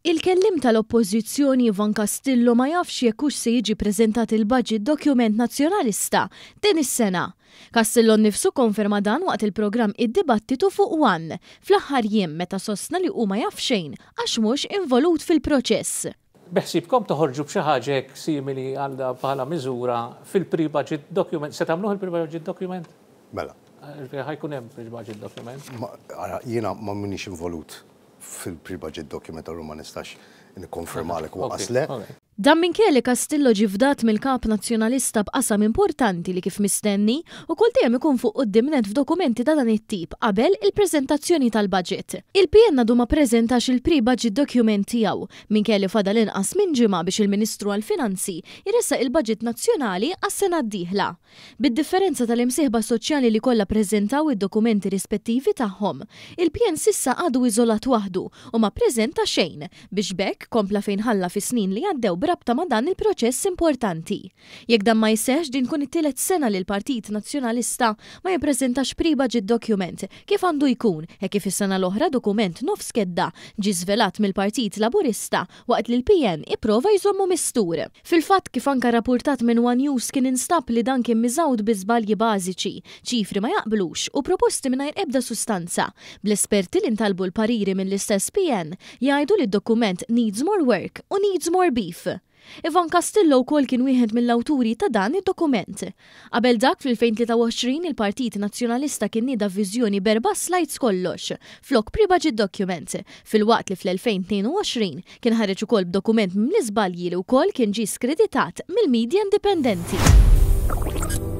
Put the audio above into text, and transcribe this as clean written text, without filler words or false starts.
Il-kelliem tal-Oppożizzjoni Ivan Castillo ma jafx jekk hux se jiġi preżentat il-budget document Nazzjonalista din is-sena. Castillo nnifsu kkonferma dan waqt il-programm Id-Dibattitu fuq one fl-aħħar jiem meta sostna li hu ma jaf xejn għax mhux involut fil-proċess. Beħsiebkom toħorġu b'xi ħaġa hekk simili għal bħala miżura fil-pre-budget document? Se tagħmluh il-pre-budget document? Mela. Ġifieri ħa jkun hemm pre-budget document? Ara, jiena ma m'iniex involut fil-pre-budget document allura ma nistax nikkonfermalek u lanqas le. Dan minkejja li Castillo ġie fdat mill-Kap Nazzjonalista b'qasam importanti li kif mistenni, ukoll dejjem ikun fuq quddiem nett f'dokumenti ta' dan it-tip qabel il-preżentazzjoni tal-budget. Il-PN għadu ma ppreżentax il-pre-budget document tiegħu, minkejja li fadal inqas minn ġimgħa biex il-Ministru għall-Finanzi jressaq il-budget nazzjonali għas-sena d-dieħla. Bid-differenza tal-imsieħba soċjali li kollha ppreżentaw id-dokumenti rispettivi tagħhom, il-PN s'issa għadu iżolat waħdu u ma ppreżenta xejn, biex b'hekk kompla fejn ħalla fis-snin li għaddew b'rabta ma' dan il-proċess importanti. Jekk dan ma jseħħx din tkun it-tielet sena li l-Partit Nazzjonalista ma jippreżentax pre-budget document kif għandu jkun hekk kif is-sena l-oħra dokument nofs kedda ġie żvelat mill-Partit Laburista waqt li l-PN ipprova jżommu mistur. Fil-fatt, kif anke rrapurtat minn one News kien instab li dan kien miżgħud bi żbalji bażiċi, ċifri ma jaqblux u proposti mingħajr ebda sustanza, bl-esperti li ntalbu l-pariri mill-istess PN jgħidu li d-dokument needs more work u needs more beef. Ivan Castillo wkoll kien wieħed mill-awturi ta' dan id-dokument. Qabel dak, fl-2023 il-Partit Nazzjonalista kien nieda viżjoni b'erba' slides kollox, flok pre-budget document, filwaqt li fl-2022 kien ħareġ ukoll b'dokument mimli żbalji li wkoll kien ġie skreditat mill-media indipendenti.